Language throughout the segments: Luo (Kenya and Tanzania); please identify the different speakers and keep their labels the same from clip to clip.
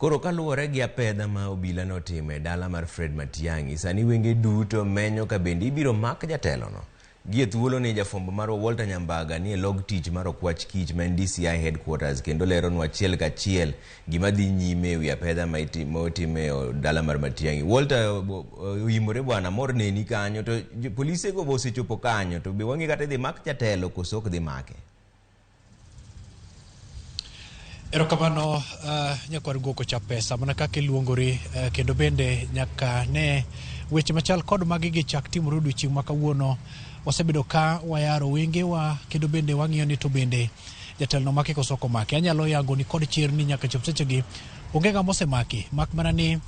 Speaker 1: Koro kaluwore gi apedha ma obila notimo e dala mar Fred Matiang'i, sani wenge duto menyo ka bende ibiro mak jatelono. Gie thuoloni jafwambo marwa Walter Nyambaga nie log tich mar Okwach Kich ma en DCI headquarters kendo leronwa achiel kachiel gima dhi nyime ewi apedha ma otim e dala mar Matiang'i. Walter, oimore bwana, mor neni kanyo to polise go be osechopo kanyo to be wang'e kata idhi mak jatelo koso ok dhi make.
Speaker 2: Erokamano nyakwar guok cha pesa mana kaka iluongori kendo bende nyaka ne weche machal kod magi gi chak timore odiochieng' ma kawuono. Wasebedo ka wayaro wengewa kendo bende wang'iyo ni to bende jatelono omaki koso ok omaki. Anyalo yango ni kod chir ni nyaka chop sechegi onge ng'ama osemaki mak mana ni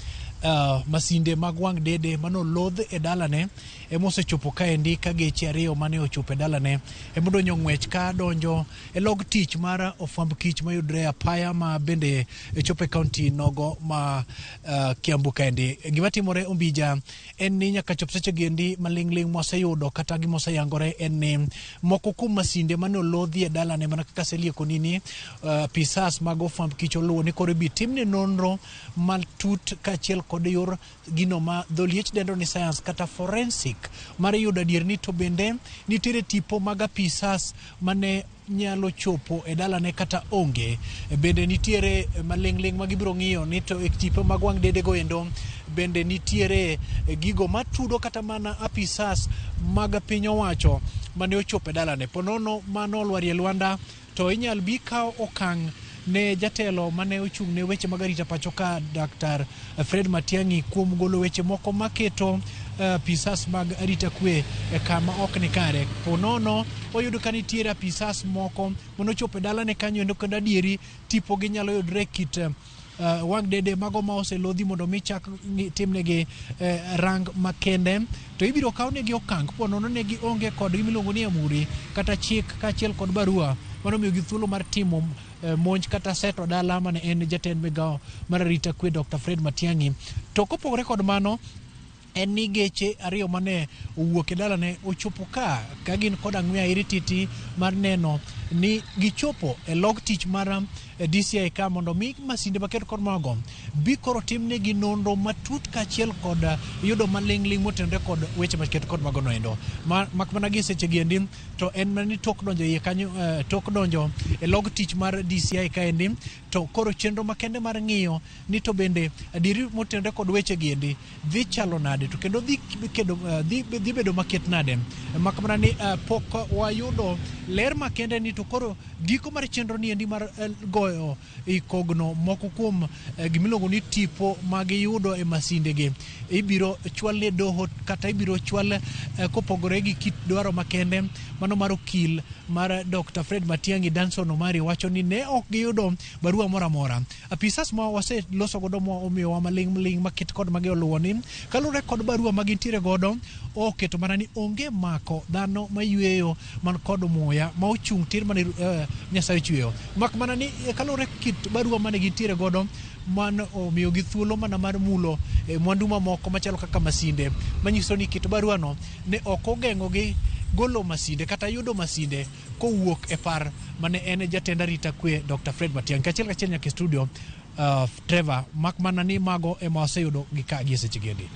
Speaker 2: masinde mag wang' dede manolodh e dalane ema osechopo kaendi ka geche ariyo mane ochopo e dalane ema odonjo ng'wech ka donjo e log tich mar ofwamb kich mayudore e apaya ma bende chopo e kaunti nogo ma Kiambu kaendi. Gima timore Ombija en ni nyaka chop seche giendi maling'ling' mwaseyudo kata gima oseyangore en ni moko kuom masinde mane olodhi e dalane mana kaka aseliekoni ni apisas mag ofwamb kich oluwo ni koro ibi timne nonro matut kaachiel kod yor gino ma dholiech dendo ni science kata forensic mar yudo adier ni to bende nitiere tipo mag apisas mane nyalo chopo e dalane kata onge. Bende nitiere maling'ling' ma gibiro ng'iyo ni to e tipo mag wang' dede go endo bende nitiere gigo matudo kata mana apisas mag piny owacho mane ochopo e dalane. Ponono mano olwarie lwanda to inyal bi kaw okang' ne jatelo mane ochung' ne weche mag arita pacho ka Dr. Fred Matiang'i kuom golo weche moko maketo apisas mag arita kwe e kama ok ni kare. Ponono oyud ka nitiere apisas moko manochopo e dalane kanyo endo kendo adieri tipo gi nyalo yudore e kit wang' dede mago ma oselodhi mondo mi chak timnegi rang makende to ibiro kawnegi okang' po nono ne gionge kod gima iluongo ni amuri kata chik kaachiel kod barua mano miyogi thuolo mar timo monj kata seto dala mane en jatend migawo mar arita kwe Dr. Fred Matiang'i. To kopogore kod mano en ni geche ariyo mane owuok e dalane ochopo ka ka gin kod ang'we airititi mar neno ni gichopo e log tich mar DCI ka mondo mi masinde maket kod mago bi koro timnegi nonro matut kaachiel kod yudo maling'ling' motenore kod weche maket kod mago noendo. Mak mana gi seche gi endi to en mana ni tok donjo iye kanyo, tok donjo e log tich mar DCI kaendi to koro chenro makende mar ng'iyo ni to bende adieri motenore kod weche gi endi dhi chalo nade to kendo dhi kedo, dhi bedo maket nade. Mak mana ni pok wayudo ler makende ni to koro giko mar chenro ni endi mar goyo ikogno moko kuom gimiluongo ni tipo magiyudo e masindegi ibiro chwal ne doho kata ibiro chwal kopogore gi kit dwaro makende mano mar okil mar Dr. Fred Matiang'i Danson Omari wacho ni ne ok giyudo barua moro amora. Apisas ma waseloso godo ma omiyowa maling' ling' maket kod magi oluwo ni kaluwore kod barua ma gintiere godo oketo mana ni onge mako dhano mayweyo man kod muya ma ochung' tir mane Nyasaye ochweyo. Mak mana ni kaluwore kit barua mane gintiere godo man omiyogi thuolo mana mar mulo mwandu mamoko machalo kaka masinde manyiso ni kit barua no ne ok ogeng'ogi golo masinde kata yudo masinde kowuok e par mane en jatend arita kwe Dr. Fred Matiang'i. Kachiel kachiel nyaka e studio Trevor, mak mana ni mago ema waseyudo gi ka gi e seche gi endi.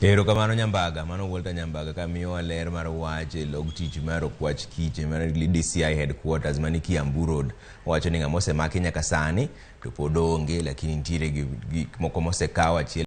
Speaker 1: Erokamano Nyambaga, mano Walter Nyambaga ka miyowa ler mar wach e log tich mar Okwach Kich mar DCI headquarters mani Kiambu Road. Owacho ni ng'ama osemaki nyaka sani to pod onge, lakini nitiere gik moko mosekaw achiel.